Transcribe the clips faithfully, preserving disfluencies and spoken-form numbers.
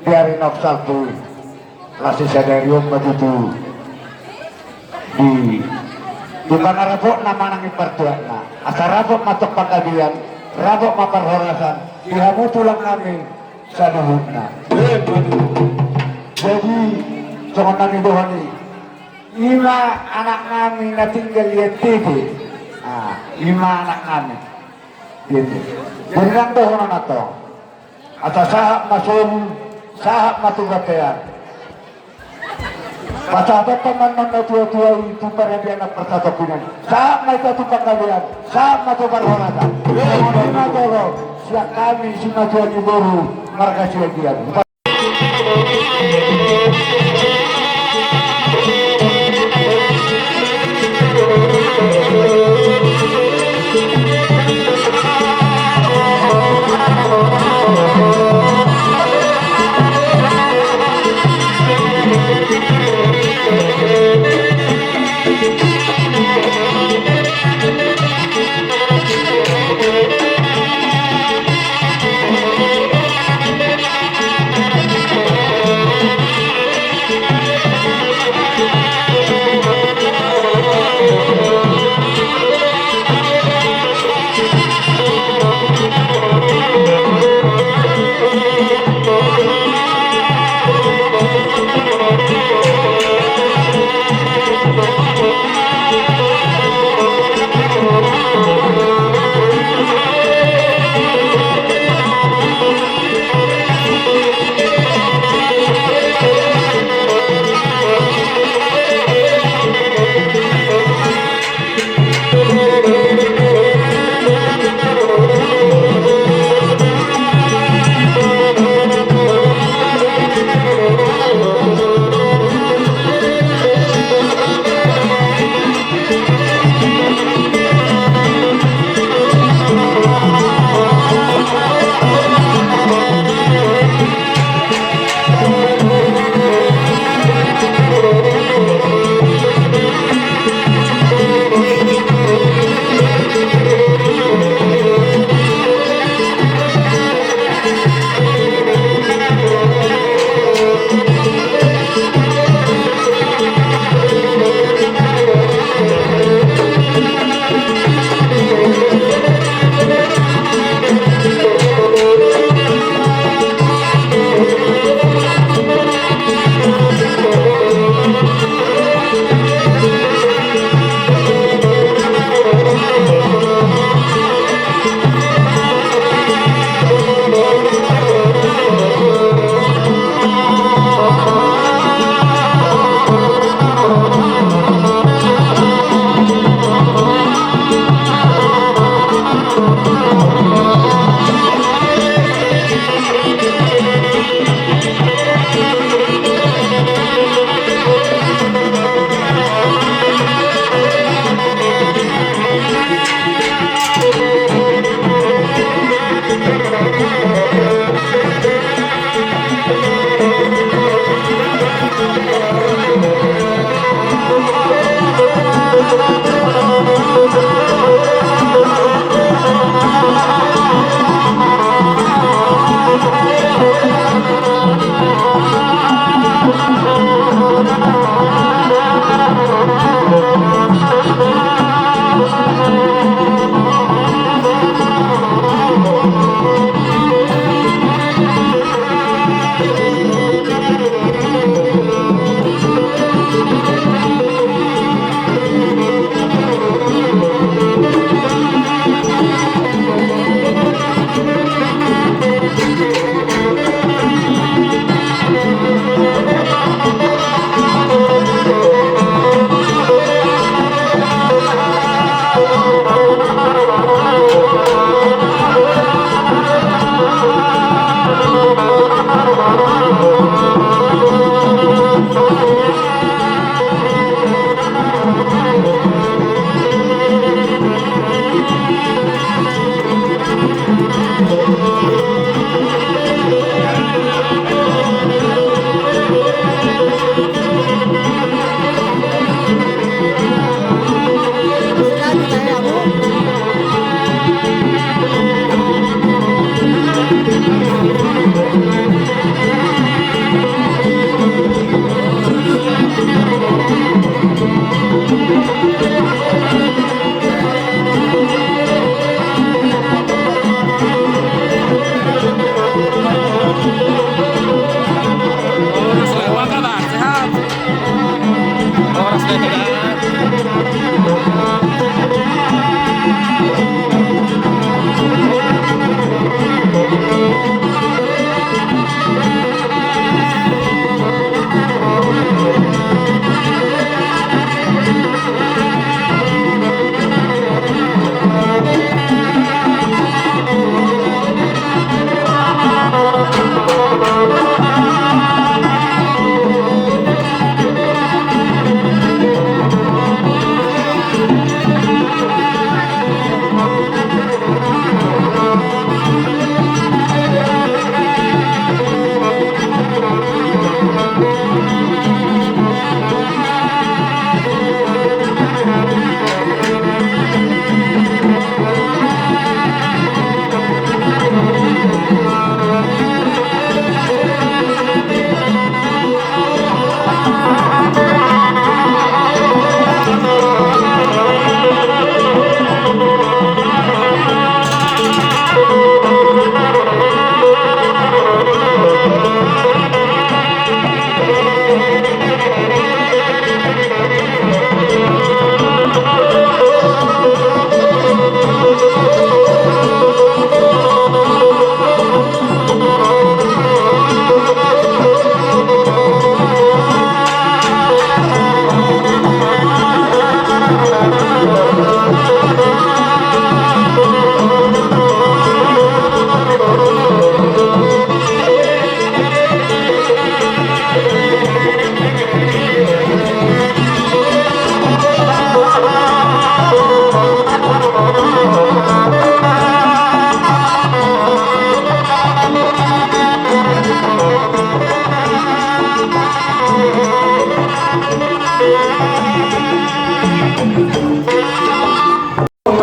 Di ari naung salpu i, laos sisadari on ma tutu di, di pangarapotna manang di partuatna. Asa rapot ma tong panggabean, rapot ma parhorasan di hamu tulang nami saluhutna. Jadi songon na nidohon i, i ma anak nami na tinggal di N T B. Ah, i ma anak nami di N T B. Jadi ndang dohonon antong. Asa sahat ma solu, sahat ma tu bontean. Pasahathon ma annon na tuatua i tu paradianan parsatongkinan. Sahat ma hita tu panggabean, sahat ma tu parhorasan. Songon i ma jolo sian hami simatua ni boru marga Siagian.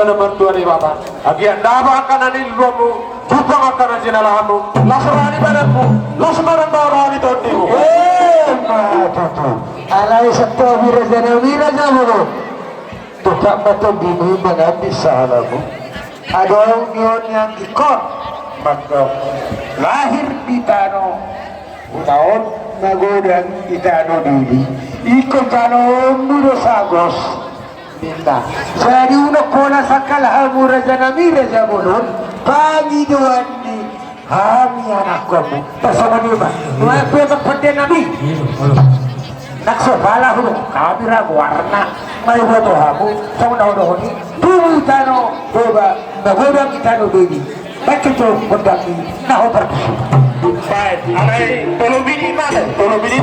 Tano martua ni bapa. Agia daba angka na niluluanmu, jumpang angka na jinalahanmu, las roha ni badanmu, las ma roha ni tondimu. Eh, ma tutu. Alai santabi raja nami raja molo. Tetap ma tondimu mangambil sahalamu. Adong ni on yang dikon. Maka lahir di tano. Ulaon magodang di tano Dili. Ingkon tano on do sagos. Ninna. Jadi unang pola sangkal hamu raja nami raja bolon. Pangidoan ni hami anakkonmu. Pasongon i ma. Nuaeng pe ma pande nami. Nang so pala hudok hami ra goarna. Mai boto hamu. Songon na hudohon i. Tubu tano Toba. Magodang di tano Dili. Baik itu gondang ni na ho partusu. Baik, alai tolu bini ma, tolu bini.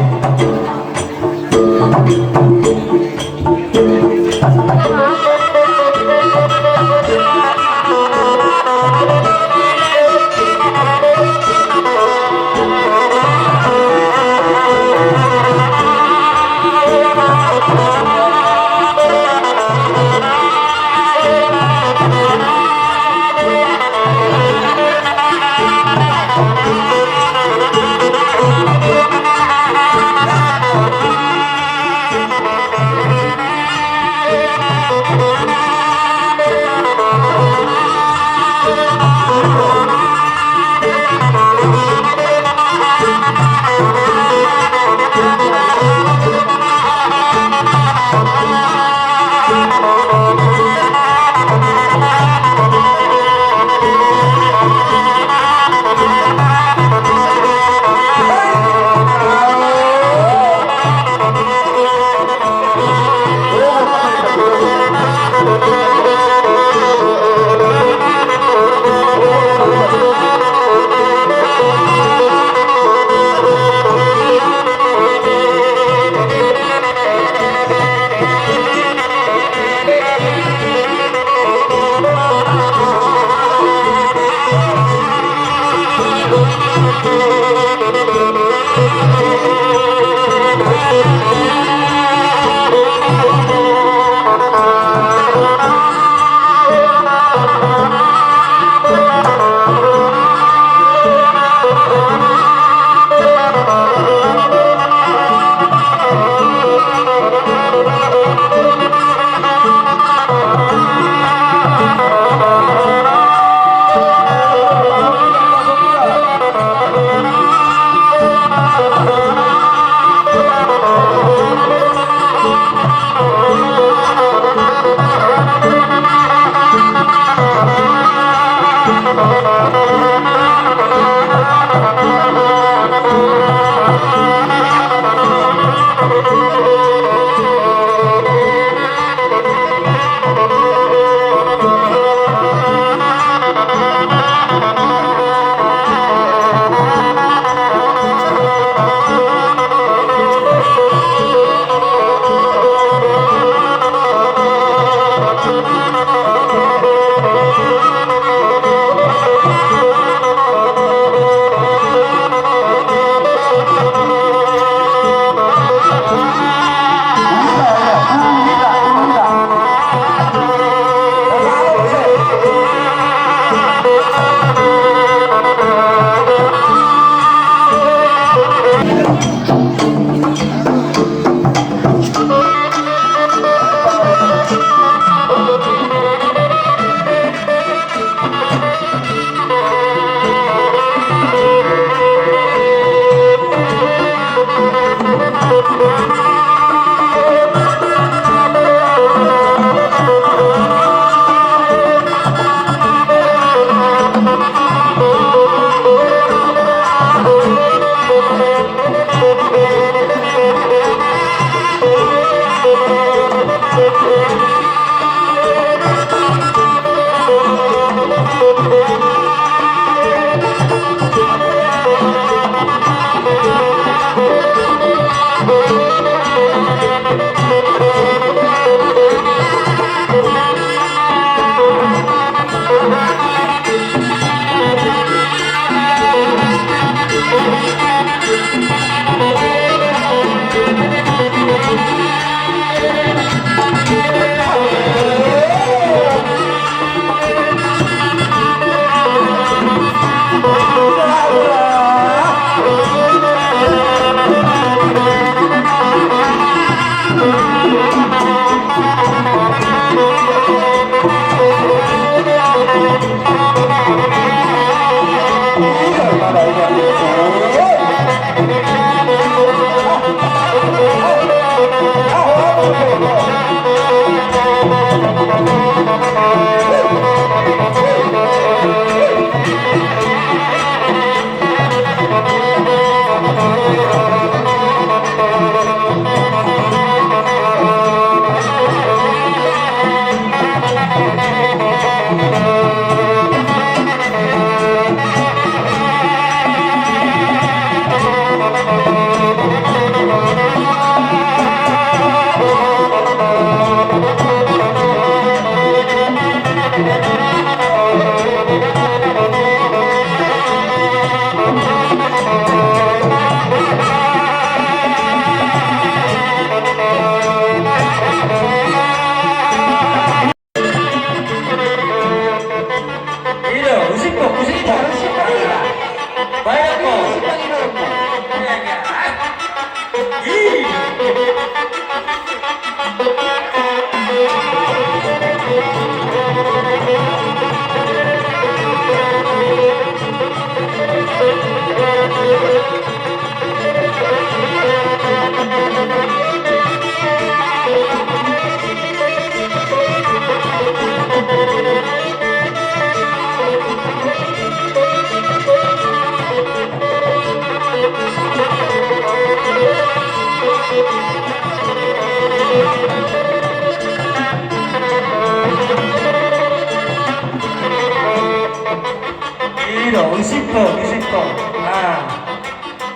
Ido, isip ho, isip ho. Ah.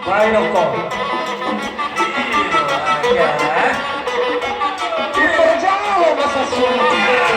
Baen ho. Ido, ah, ya. Ido, jalo masa suruh.